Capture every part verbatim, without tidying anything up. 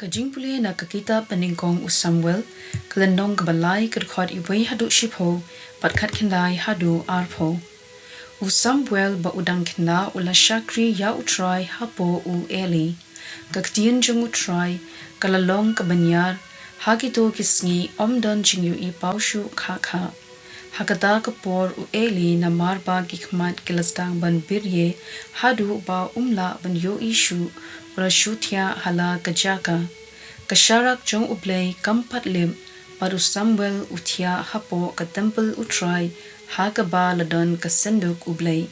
Ka jingpule na ka kitab ba nyngkong u Samuel, ka lynnong kaba lai, ka dkhot uwei haduh shiphew, bad khatkhyndai haduh arphew. U Samuel ba u dang khynnah u la shakri ïa u Trai hapoh u Eli. Ka ktien jong u Trai ka la long kaba niar, ha kito ki sngi ym don jingïohi paw shuh khah khah. Ha kata ka por u Eli, namar ba ki khmat ki la sdang ban birïe haduh ba um lah ban ïohi shuh, u la shu thiah ha la ka jaka. Ka sharak jong U Blei kam pat lip, bad u Samuel u thiah hapoh ka templ u Trai, ha kaba la don ka synduk U Blei.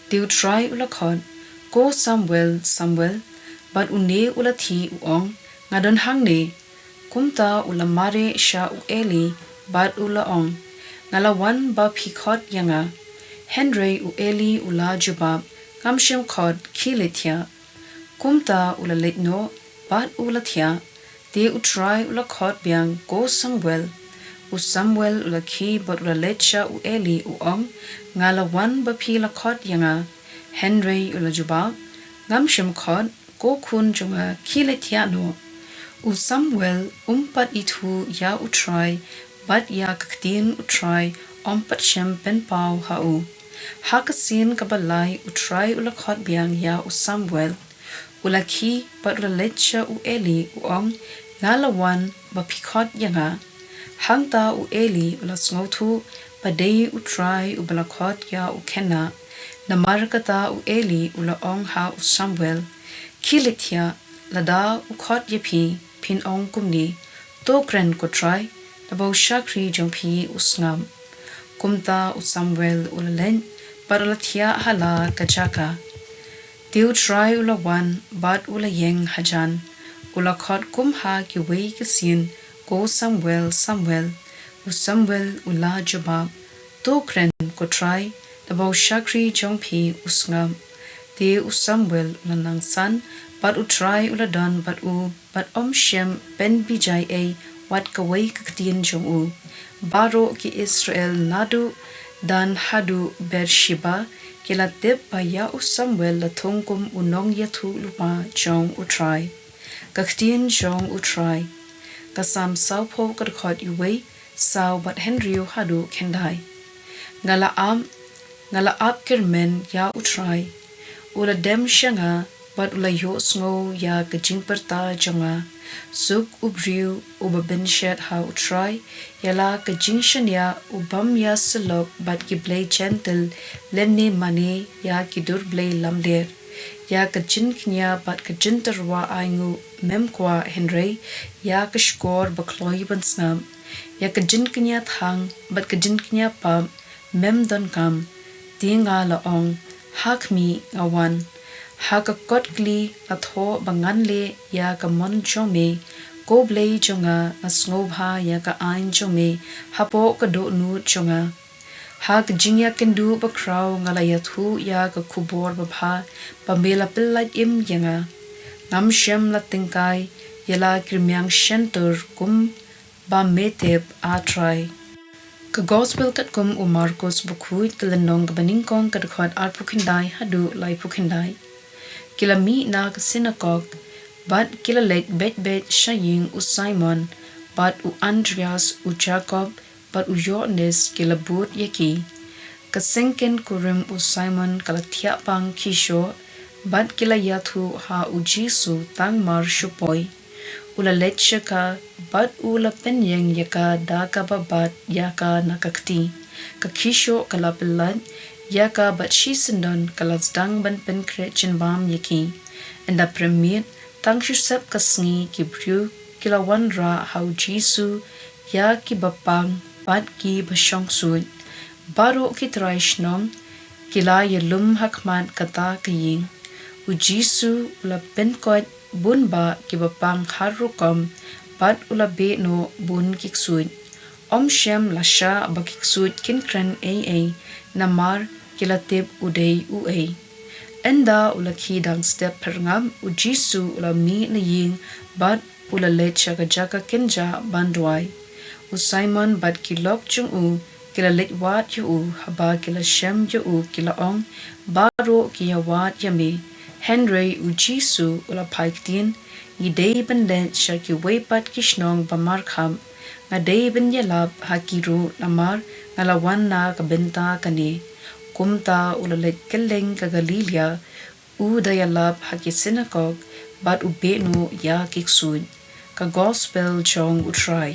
Te u Trai u la khot, "Ko Samuel, Samuel." Bad une u la thiah u ong, "Nga don hangne." Kumta u la mareh sha u Eli, bad u la ong, "Nga la wan ba phi khot ïa nga." Hynrei u Eli u la jubab, "Ngam shym khot, khie leit thiah." Kumta u la leit noh, bad u la thiah. Te u Trai u la khot biang, "Ko Samuel." U Samuel u la khie bad u la leit sha u Eli u ong, "Nga la wan ba phi la khot ïa nga." Hynrei u la jubab, "Ngam shym khot, ko khun jong nga, khie leit thiah noh." U Samuel um pat ithuh ïa u Trai, bad ïa ka ktien u Trai ym pat shym pynpaw ha u. Ha ka sien kaba lai u Trai u la khot biang ïa u Samuel. U la khie bad u la leit sha u Eli u ong, "Nga la wan ba phi khot ïa nga." Hangta u Eli u la sngewthuh ba dei u Trai uba la khot ïa u khynnah. Namar kata u Eli u la ong ha u Samuel, "Khie leit thiah, lada u khot ïa phi, phin ong kumne, 'To kren, ko Trai, lada u shakri jong phi u sngap.'" Kumta u Samuel u la leit, bad u la thiah ha la ka jaka. Te u Trai u la wan, bad u la ïeng hajan. U la khot kum ha kiwei ki sien, "Ko Samuel, Samuel." U Samuel u la jubab, "To kren, ko Trai, lada u shakri jong phi u sngap." Te u Samuel u la nang san, bad u Trai u la don bad u, bad ym shym pynbijai ei wat kawei ka ktien jong u. Baroh ki Israel naduh Dan haduh Beersheba ki la tip ba ïa u Samuel la thung kum u nongïathuhlypa jong u Trai. Ka ktien jong u Trai. Ka Salm sawphew, ka dkhot uwei, saw bad hynriew haduh khyndai. Nga la ap, nga la ap kyrmen ïa u Trai. U la dem sha nga, bad u la ïohsngew ïa ka jingpyrta jong nga. Suk u briew uba bynshet ha u Trai. Ïa la ka jingshaniah u bym ïasyllok bad ki blei jentil, lymne mane ïa ki dur blei lamler. Ïa ka jingkñia bad ka jingtyrwa ainguh mem kwah, hynrei ïa ka shkor ba kloi ban sngap. Ïa ka jingkñia thang bad ka jingkñia pap mem donkam. Te nga la ong, "Ha khmih, nga wan. Ha ka kot kli nga thoh ba ngan leh ïa ka mon jong me. Ko Blei jong nga, nga sngewbha ïa ka aiñ jong me hapoh ka dohnud jong nga. Ha ka jingïakynduh bakhraw nga la ïathuh ïa ka khubor babha ba me la pyllait im ïa nga. Ngam shym la tyngkai ïa la ki rmiang shyntur, kum ba me tip, ah Trai." Ka Gospel katkum u Markos bakhuid, ka lynnong kaba nyngkong, ka dkhot arphew khyndai haduh laiphew khyndai. Ki la mih na ka synagog, bad ki la leit beit beit sha ïing u Simon, bad u Andreas, u Jakob, bad u Ïoannis ki la bud ïa ki. Ka syngkien kurim u Simon ka la thiah pang khie shuh, bad ki la ïathuh ha u Jisu tang mar shu poi. U la leit sha ka, bad u la pynïeng ïa ka da kaba bat ïa ka na ka kti. Ka khie shuh ka la pyllait ïa ka bad shisyndon ka la sdang ban pynkhreh jingbam ïa ki. Ynda pyrshah miet, tang shu sep ka sngi, ki briew ki la wanrah ha u Jisu ïa kiba pang bad kiba shong suit. Baroh ki trai shnong ki la ïalum ha khmat kata ka ïing. U Jisu u la pynkoit bun bah kiba pang har rukom, bad u la beh noh bun ki ksuid. Ym shym la shah ba ki ksuid kin kren ei ei, namar ki la tip u dei uei. Ynda u la khie dang step pyrngam, u Jisu u la mih na ïing, bad u la leit sha ka jaka kynjah ban duwai. U Simon bad ki lok jong u ki la leit wad ïa u. Haba ki la shem ïa u, ki la ong, "Baroh ki ïawad ïa me." Hynrei u Jisu u la phai ktien, Ngi dei ban leit sha kiwei pat ki shnong ba markhap. Nga dei ban ïalap ha ki ruh, namar nga la wan na ka bynta kane. Kumta u la leit kylleng ka Galilaïa, u da ïalap ha ki synagog bad u beh noh ïa ki ksuid. Ka Gospel jong U Trai.